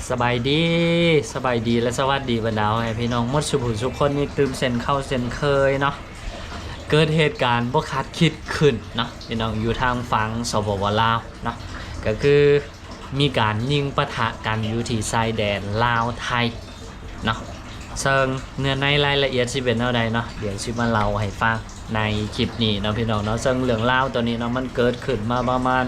ສະບາຍດີ ສະບາຍດີ ແລະ ສະຫວັດດີບັນດາພໍ່ແມ່ພີ່ນ້ອງໝົດສູ່ຜູ້ສູ່ຄົນອີກຕື່ມເຊັ່ນເກົ່າເຊັ່ນເຄີຍເນາະ. ເກີດເຫດການບໍ່ຄາດຄິດຂຶ້ນເນາະພີ່ນ້ອງ ຢູ່ທາງຝັ່ງ ສປປ ລາວເນາະ ກໍຄືມີການຍິງປະທະກັນຢູ່ທີ່ຊາຍແດນລາວໄທເນາະ. ເຊິ່ງເນື້ອໃນລາຍລະອຽດຊິເປັນແນວໃດເນາະ ດຽວຊິມາເລົ່າໃຫ້ຟັງ ໃນຄລິບນີ້ເນາະພີ່ນ້ອງເນາະ. ເຊິ່ງເລື່ອງລາວໂຕນີ້ເນາະ ມັນເກີດຂຶ້ນມາປະມານ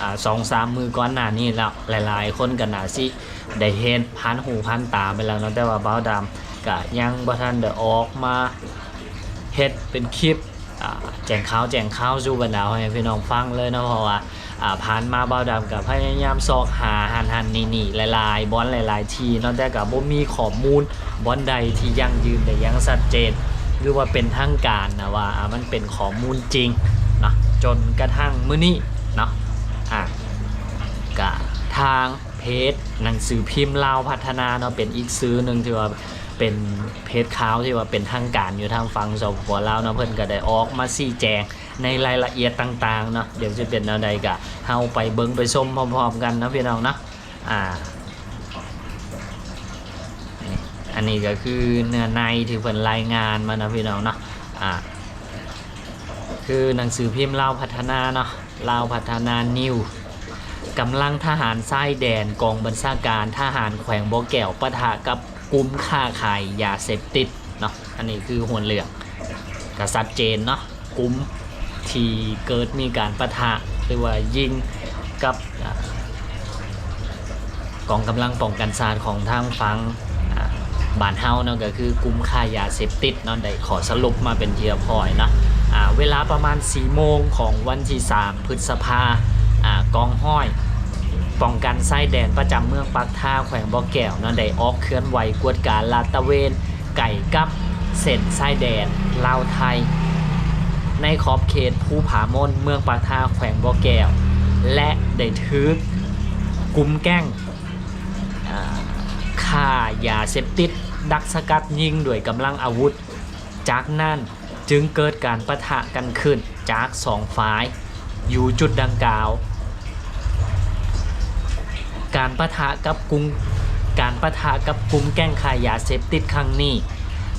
ອາ ສອງສາມມື້ກ່ອນໜ້ານີ້ແລ້ວ ຫຼາຍໆຄົນກໍໜ້າຊິໄດ້ເຫັນຜ່ານຫູຜ່ານຕາໄປແລ້ວເນາະ, ແຕ່ວ່າບ່າວດຳກໍຍັງບໍ່ທັນໄດ້ອອກມາເຮັດເປັນຄລິບ ອາ ແຈ້ງຂ່າວແຈ້ງຂ່າວສູ່ບັນດາພໍ່ແມ່ພີ່ນ້ອງຟັງເລີຍເນາະ, ເພາະວ່າ ອາ ຜ່ານມາບ່າວດຳກໍພະຍາຍາມຊອກຫາຫັ້ນໆນີ້ໆ ຫຼາຍໆບ່ອນຫຼາຍໆທີ່ເນາະ, ແຕ່ກໍບໍ່ມີຂໍ້ມູນບ່ອນໃດທີ່ຢັ້ງຢືນໄດ້ຢ່າງຊັດເຈນ ຫຼືວ່າເປັນທາງການນະວ່າ ອາ ມັນເປັນຂໍ້ມູນຈິງເນາະ. ຈົນກະທັ່ງມື້ນີ້ເນາະ ອາ ກະທາງເພຈໜັງສືພິມລາວພັດທະນາເນາະ ເປັນອີກສື່ໜຶ່ງທີ່ວ່າເປັນເພຈຂ່າວທີ່ວ່າເປັນທາງການຢູ່ທາງຝັ່ງ ສປປ ລາວເນາະ, ເພິ່ນກໍໄດ້ອອກມາຊີ້ແຈງ ໃນລາຍລະອຽດຕ່າງໆເນາະ. ດຽວຊິເປັນແນວໃດກະເຮົາໄປເບິ່ງໄປຊົມພ້ອມໆກັນເນາະພີ່ນ້ອງເນາະ. ອາ ອັນນີ້ກໍຄືເນື້ອໃນທີ່ເພິ່ນລາຍງານມາເນາະພີ່ນ້ອງເນາະ. ອາ ຄືໜັງສືພິມລາວພັດທະນາເນາະ ລາວພັດທະນານິວ ກຳລັງທະຫານຊາຍແດນ ກອງບັນຊາການທະຫານແຂວງບໍ່ແກ້ວປະທະກັບ ກຸ່ມຄ້າຂາຍຢາເສບຕິດເນາະ. ອັນນີ້ຄືຫົວເລື່ອງ ກໍຊັດເຈນເນາະ, ກຸ່ມທີ່ເກີດມີການປະທະ ຫຼືວ່າຍິງກັບ ອາ ກອງກຳລັງປ້ອງກັນຊາດຂອງທາງຝັ່ງ ອາ ບ້ານເຮົາເນາະ ກໍຄືກຸ່ມຄ້າຢາເສບຕິດເນາະ. ໄດ້ຂໍ້ສະຫຼຸບມາເປັນທີ່ຮຽບຮ້ອຍເນາະ. ອາ ເວລາປະມານສີ່ໂມງຂອງວັນທີສາມ ພຶດສະພາ ອາ ກອງຮ້ອຍປ້ອງກັນຊາຍແດນປະຈຳເມືອງປາກທາ ແຂວງບໍ່ແກ້ວເນາະ ໄດ້ອອກເຄື່ອນໄຫວກວດກາລາດຕະເວນໃກ້ກັບເສັ້ນຊາຍແດນລາວໄທ ໃນຂອບເຂດພູຜາມົນ ເມືອງປາກທາ ແຂວງບໍ່ແກ້ວ ແລະ ໄດ້ຖືກກຸ່ມແກ້ງ ອາ ຄ້າຢາເສບຕິດດັກສະກັດຍິງດ້ວຍກຳລັງອາວຸດ. ຈາກນັ້ນຈຶ່ງເກີດການປະທະກັນຂຶ້ນຈາກສອງຝ່າຍຢູ່ຈຸດດັ່ງກ່າວ. ການປະທະກັບກຸ່ມ ການປະທະກັບກຸ່ມແກ້ງຄ້າຢາເສບຕິດຄັ້ງນີ້,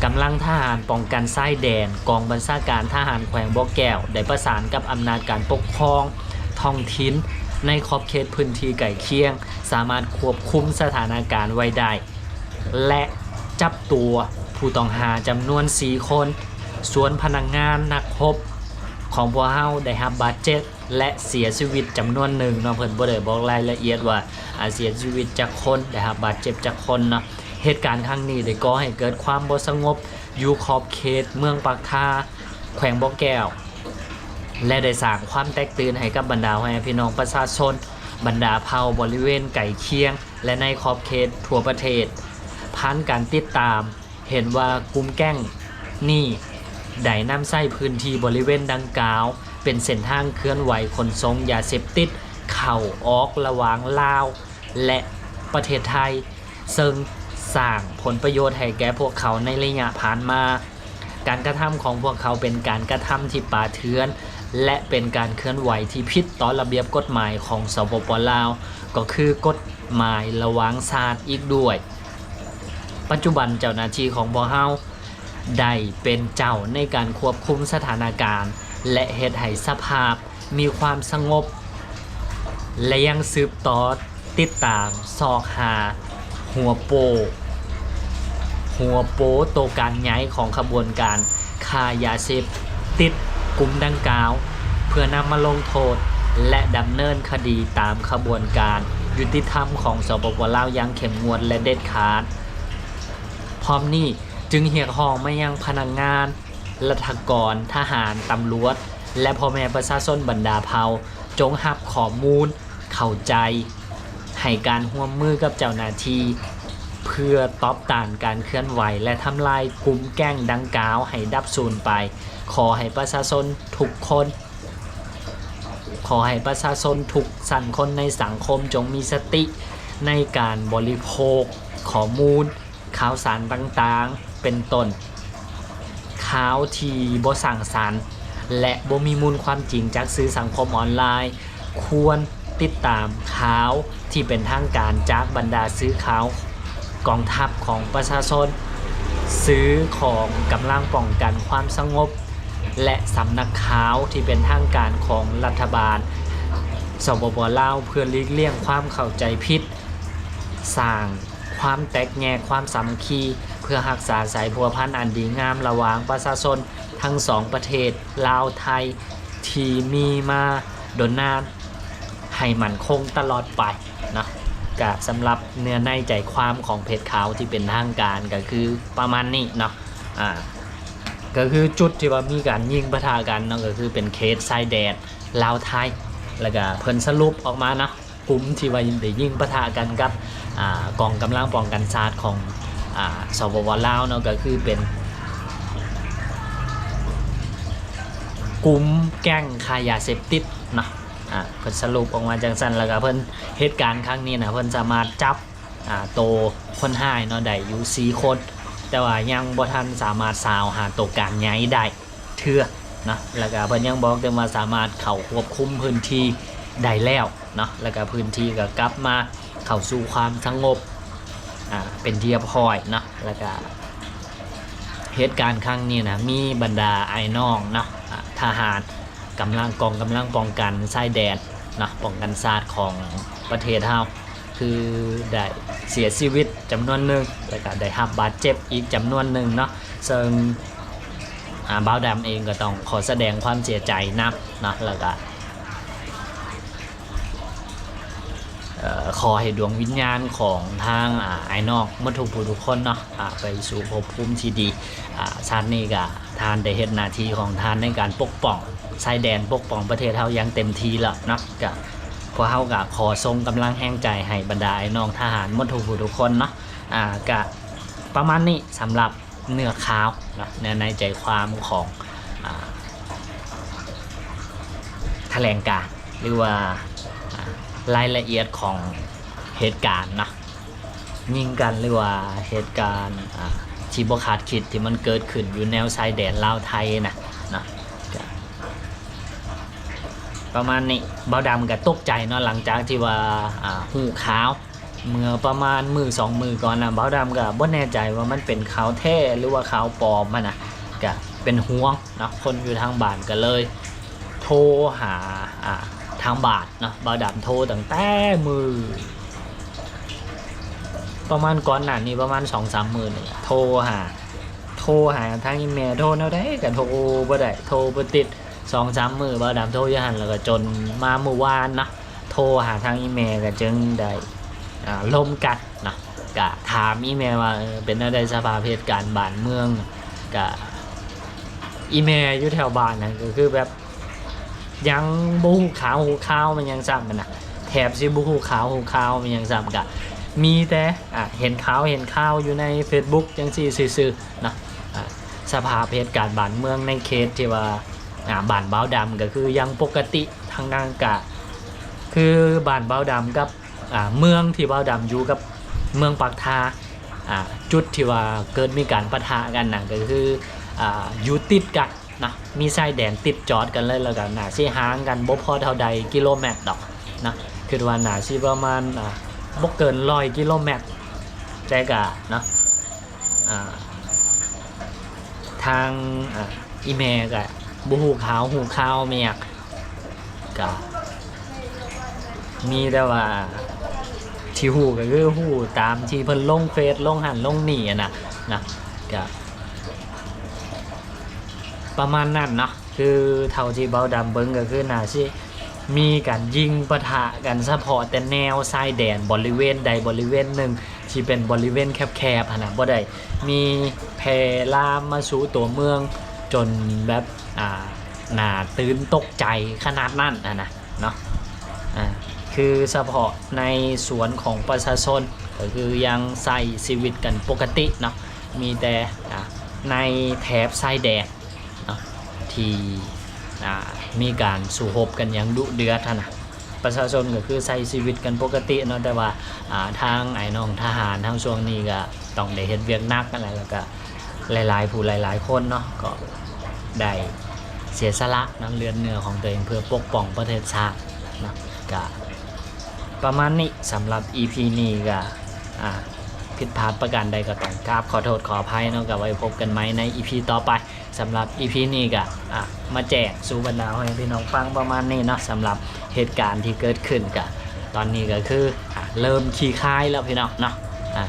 ກຳລັງທະຫານປ້ອງກັນຊາຍແດນ ກອງບັນຊາການທະຫານແຂວງບໍ່ແກ້ວ ໄດ້ປະສານກັບອຳນາດການປົກຄອງທ້ອງຖິ່ນໃນຂອບເຂດພື້ນທີ່ໃກ້ຄຽງ ສາມາດຄວບຄຸມສະຖານະການໄວ້ໄດ້ ແລະ ຈັບຕົວຜູ້ຕ້ອງຫາຈຳນວນສີ່ຄົນ, ສ່ວນພະນັກງານນັກຮົບຂອງພວກເຮົາໄດ້ຮັບບາດເຈັບ ແລະ ເສຍຊີວິດຈຳນວນໜຶ່ງເນາະ. ເພິ່ນບໍ່ໄດ້ບອກລາຍລະອຽດວ່າ ອາ ເສຍຊີວິດຈັກຄົນ, ໄດ້ຮັບບາດເຈັບຈັກຄົນເນາະ. ເຫດການຄັ້ງນີ້ໄດ້ກໍ່ໃຫ້ເກີດຄວາມບໍ່ສະຫງົບຢູ່ຂອບເຂດເມືອງປາກທາ ແຂວງບໍ່ແກ້ວ ແລະ ໄດ້ສ້າງຄວາມແຕກຕື່ນໃຫ້ກັບບັນດາພໍ່ແມ່ພີ່ນ້ອງປະຊາຊົນ ບັນດາເຜົ່າບໍລິເວນໃກ້ຄຽງ ແລະ ໃນຂອບເຂດທົ່ວປະເທດ. ຜ່ານການຕິດຕາມ ເຫັນວ່າກຸ່ມແກ້ງນີ້ໄດ້ນຳໃຊ້ພື້ນທີ່ບໍລິເວນດັ່ງກ່າວ ເປັນເສັ້ນທາງເຄື່ອນໄຫວຂົນສົ່ງຢາເສບຕິດເຂົ້າອອກລະຫວ່າງລາວ ແລະ ປະເທດໄທ, ເຊິ່ງສ້າງຜົນປະໂຫຍດໃຫ້ແກ່ພວກເຂົາໃນໄລຍະຜ່ານມາ. ການກະທຳຂອງພວກເຂົາເປັນການກະທຳທີ່ປ່າເຖື່ອນ ແລະ ເປັນການເຄື່ອນໄຫວທີ່ຜິດຕໍ່ລະບຽບກົດໝາຍຂອງ ສປປ ລາວ ກໍຄືກົດໝາຍລະຫວ່າງຊາດອີກດ້ວຍ. ປັດຈຸບັນເຈົ້າໜ້າທີ່ຂອງພວກເຮົາໄດ້ເປັນເຈົ້າໃນການຄວບຄຸມສະຖານະການ ແລະ ເຮັດໃຫ້ສະພາບມີຄວາມສະຫງົບ ແລະ ຍັງສືບຕໍ່ ຕິດຕາມຊອກຫາຫົວໂປ ຫົວໂປໂຕການໃຫຍ່ຂອງຂະບວນການຄ້າຢາເສບຕິດກຸ່ມດັ່ງກ່າວ ເພື່ອນຳມາລົງໂທດ ແລະ ດຳເນີນຄະດີຕາມຂະບວນການຍຸຕິທຳຂອງ ສປປ ລາວ ຢ່າງເຂັ້ມງວດ ແລະ ເດັດຂາດ. ພ້ອມນີ້ຈຶ່ງຮຽກຮ້ອງມາຍັງພະນັກງານ, ລັດຖະກອນ, ທະຫານ, ຕຳຫຼວດ ແລະ ພໍ່ແມ່ປະຊາຊົນບັນດາເຜົ່າ ຈົ່ງຮັບຂໍ້ມູນ, ເຂົ້າໃຈ, ໃຫ້ການຮ່ວມມືກັບເຈົ້າໜ້າທີ່ ເພື່ອຕອບຕ້ານການເຄື່ອນໄຫວ ແລະ ທຳລາຍກຸ່ມແກ້ງດັ່ງກ່າວໃຫ້ດັບສູນໄປ. ຂໍໃຫ້ປະຊາຊົນທຸກຄົນ, ຂໍໃຫ້ປະຊາຊົນທຸກຊັ້ນຄົນໃນສັງຄົມ ຈົ່ງມີສະຕິໃນການບໍລິໂພກຂໍ້ມູນ ຂ່າວສານຕ່າງໆ ເປັນຕົ້ນຂ່າວທີ່ບໍ່ສ້າງສັນ ແລະ ບໍ່ມີມູນຄວາມຈິງຈາກສື່ສັງຄົມອອນລາຍ, ຄວນ ຕິດຕາມຂ່າວທີ່ເປັນທາງການຈາກບັນດາສື່ຂ່າວກອງທັບຂອງປະຊາຊົນ, ສື່ຂອງກຳລັງປ້ອງກັນຄວາມສະຫງົບ ແລະ ສຳນັກຂ່າວທີ່ເປັນທາງການຂອງລັດຖະບານ ສປປ ລາວ ເພື່ອຫຼີກລ່ຽງຄວາມເຂົ້າໃຈຜິດ, ສ້າງຄວາມແຕກແຍກຄວາມສາມັກຄີ ເພື່ອຮັກສາສາຍພົວພັນອັນດີງາມລະຫວ່າງປະຊາຊົນທັງສອງປະເທດ ລາວ-ໄທ ທີ່ມີມາດົນນານ ໃຫ້ໝັ້ນຄົງຕະຫຼອດໄປເນາະ. ກະສຳລັບເນື້ອໃນໃຈຄວາມຂອງເພຈຂ່າວທີ່ເປັນທາງການກະຄືປະມານນີ້ເນາະ. ອາ ກະຄືຈຸດທີ່ວ່າມີການຍິງປະທະກັນເນາະ ກະຄືເປັນເຂດຊາຍແດນລາວ-ໄທ ແລ້ວກະເພິ່ນສະຫຼຸບອອກມາເນາະ ກຸ່ມທີ່ວ່າໄດ້ຍິງປະທະກັນກັບ ອາ ກອງກຳລັງປ້ອງກັນຊາດຂອງ ອາ ສປປ ລາວເນາະ ກະຄືເປັນກຸ່ມແກ້ງຄ້າຢາເສບຕິດເນາະ. ອາ ເພິ່ນສະຫຼຸບອອກມາຈັ່ງຊັ້ນ ແລ້ວກະເພິ່ນ ເຫດການຄັ້ງນີ້ນະ ເພິ່ນສາມາດຈັບ ອາ ໂຕຄົນຮ້າຍເນາະ ໄດ້ຢູ່ສີ່ຄົນ ແຕ່ວ່າຍັງບໍ່ທັນສາມາດຊາວຫາໂຕການໃຫຍ່ໄດ້ເທື່ອເນາະ. ແລ້ວກະເພິ່ນຍັງບອກຕື່ມວ່າສາມາດເຂົ້າຄວບຄຸມພື້ນທີ່ໄດ້ແລ້ວເນາະ ແລ້ວກະພື້ນທີ່ກະກັບມາເຂົ້າສູ່ຄວາມສະຫງົບ ອາ ເປັນທີ່ຮຽບຮ້ອຍເນາະ. ແລ້ວກະເຫດການຄັ້ງນີ້ນະ ມີບັນດາອ້າຍນ້ອງເນາະ ອາ ທະຫານ ກຳລັງ ກອງກຳລັງປ້ອງກັນຊາຍແດນເນາະ ປ້ອງກັນຊາດຂອງປະເທດເຮົາ ຄືໄດ້ເສຍຊີວິດຈຳນວນໜຶ່ງ ແລ້ວກະໄດ້ຮັບບາດເຈັບອີກຈຳນວນໜຶ່ງເນາະ. ເຊິ່ງ ອາ ບ່າວດຳເອງກໍຕ້ອງຂໍສະແດງຄວາມເສຍໃຈນຳເນາະ ແລ້ວກະ ເອີ ຂໍໃຫ້ດວງວິນຍານຂອງທາງ ອາ ອ້າຍນ້ອງໝົດທຸກຜູ້ທຸກຄົນເນາະ ອາ ໄປສູ່ພົບພູມທີ່ດີ. ອາ ຊາດນີ້ກະທ່ານໄດ້ເຮັດໜ້າທີ່ຂອງທ່ານໃນການປົກປ້ອງຊາຍແດນ ປົກປ້ອງປະເທດເຮົາຢ່າງເຕັມທີ່ແລ້ວເນາະ. ກະພວກເຮົາກະຂໍສົ່ງກຳລັງແຮງໃຈໃຫ້ບັນດາອ້າຍນ້ອງທະຫານໝົດທຸກຜູ້ທຸກຄົນເນາະ. ອາ ກະປະມານນີ້ສຳລັບ ເນື້ອຂ່າວເນາະ ເນື້ອໃນໃຈຄວາມຂອງ ອາ ຖະແຫຼງການ ຫຼືວ່າ ອາ ລາຍລະອຽດຂອງເຫດການເນາະ ຍິງກັນ ຫຼືວ່າເຫດການ ອາ ທີ່ບໍ່ຄາດຄິດທີ່ມັນເກີດຂຶ້ນຢູ່ແນວຊາຍແດນລາວໄທນະເນາະ. ກະປະມານນີ້ ບ່າວດຳກະຕົກໃຈເນາະ ຫຼັງຈາກທີ່ວ່າ ອາ ຮູ້ຂ່າວ ເມື່ອປະມານມື້ສອງມື້ກ່ອນນະ ບ່າວດຳກະບໍ່ແນ່ໃຈວ່າມັນເປັນຂ່າວແທ້ ຫຼືວ່າຂ່າວປອມຫັ້ນນະ ກະເປັນຫ່ວງເນາະ ຄົນຢູ່ທາງບ້ານ ກະເລີຍໂທຫາ ອາ ທາງບ້ານເນາະ. ບ່າວດຳໂທຕັ້ງແຕ່ມື້ ປະມານກ່ອນໜ້ານີ້ປະມານສອງສາມມື້ນີ້ ໂທຫາ ໂທຫາທາງອີ່ແມ່ ໂທແນວໃດກະໂທບໍ່ໄດ້ ໂທບໍ່ຕິດ ສອງສາມມື້ ບ່າວດຳໂທຢູ່ຫັ້ນ ແລ້ວກະຈົນມາມື້ວານເນາະ ໂທຫາທາງອີ່ແມ່ກະຈຶ່ງໄດ້ ອາ ລົມກັນເນາະ. ກະຖາມອີ່ແມ່ວ່າ ເອີ ເປັນແນວໃດສະພາບເຫດການບ້ານເມືອງ ກະອີ່ແມ່ຢູ່ແຖວບ້ານຫັ້ນ ກະຄືແບບຍັງບໍ່ຮູ້ຂ່າວຮູ້ຄາວແມ່ນຫຍັງຊ້ຳຫັ້ນນະ ແທບຊິບໍ່ຮູ້ຂ່າວຮູ້ຄາວແມ່ນຫຍັງຊ້ຳ ກະມີແຕ່ ອາ ເຫັນຂ່າວເຫັນຂ່າວຢູ່ໃນເຟສບຸກຈັ່ງຊີ້ຊື່ໆເນາະ. ອາ ສະພາບເຫດການບ້ານເມືອງໃນເຂດທີ່ວ່າ ອາ ບ້ານບ່າວດຳກະຄືຍັງປົກກະຕິ ທາງນັ້ນກະຄືບ້ານບ່າວດຳກັບ ອາ ເມືອງທີ່ບ່າວດຳຢູ່ກັບເມືອງປາກທາ ອາ ຈຸດທີ່ວ່າເກີດມີການປະທະກັນນະ ກະຄື ອາ ຢູ່ຕິດກັນເນາະ ມີຊາຍແດນຕິດຈອດກັນເລີຍ ແລ້ວກະໜ້າຊິຫ່າງກັນບໍ່ພໍເທົ່າໃດກິໂລແມັດດອກເນາະ ຄິດວ່າໜ້າຊິປະມານ ອາ ບໍ່ເກີນຮ້ອຍກິໂລແມັດ ແຕ່ກະເນາະ ອາ ທາງ ອາ ອີ່ແມ່ກະບໍ່ຮູ້ຂ່າວຮູ້ຄາວແມ່ນຫຍັງ ກະມີແຕ່ວ່າທີ່ຮູ້ກະຄືຮູ້ຕາມທີ່ເພິ່ນລົງເຟສລົງຫັ້ນລົງນີ້ຫັ້ນນະ ນະ ກະປະມານນັ້ນເນາະ. ຄືເທົ່າທີ່ບ່າວດຳເບິ່ງກະຄືໜ້າຊິມີການຍິງປະທະກັນສະເພາະແຕ່ແນວຊາຍແດນບໍລິເວນໃດບໍລິເວນໜຶ່ງ ທີ່ເປັນບໍລິເວນແຄບໆຫັ້ນນະ ບໍ່ໄດ້ມີແຜ່ລາມມາສູ່ຕົວເມືອງຈົນແບບ ອາ ໜ້າຕື່ນຕົກໃຈຂະໜາດນັ້ນຫັ້ນນະເນາະ. ອາ ຄືສະເພາະໃນສວນຂອງປະຊາຊົນ ກະຄືຍັງໃຊ້ຊີວິດກັນປົກກະຕິເນາະ ມີແຕ່ ອາ ໃນແຖບຊາຍແດນ ເນາະ ທີ່ ອາ ມີການສູ້ຮົບກັນຢ່າງດຸເດືອດຫັ້ນນະ ປະຊາຊົນກະຄືໃຊ້ຊີວິດກັນປົກກະຕິເນາະ ແຕ່ວ່າ ອາ ທາງອ້າຍນ້ອງທະຫານທາງຊ່ວງນີ້ກະຕ້ອງໄດ້ເຮັດວຽກໜັກຫັ້ນແຫຼະ ແລ້ວກະຫຼາຍໆຜູ້ຫຼາຍໆຄົນເນາະ ກໍໄດ້ເສຍສະຫຼະເນາະ ເລືອດເນື້ອຂອງຕົວເອງເພື່ອປົກປ້ອງປະເທດຊາດເນາະ ກະ ປະມານນີ້ ສຳລັບອີພີນີ້ກໍ ອ່າ ຜິດພາດປະການໃດກໍຕ້ອງກາບຂໍໂທດຂໍອະໄພເນາະ. ກໍໄວ້ພົບກັນໃໝ່ໃນອີພີຕໍ່ໄປ. ສຳລັບອີພີນີ້ກໍ ອ່າ ມາແຈ້ງສູ່ບັນດາພໍ່ແມ່ພີ່ນ້ອງຟັງປະມານນີ້ເນາະ. ສຳລັບເຫດການທີ່ເກີດຂຶ້ນກໍ ຕອນນີ້ກໍຄື ອ່າ ເລີ່ມຂີ້ຄາຍແລ້ວພີ່ນ້ອງເນາະ. ອ່າ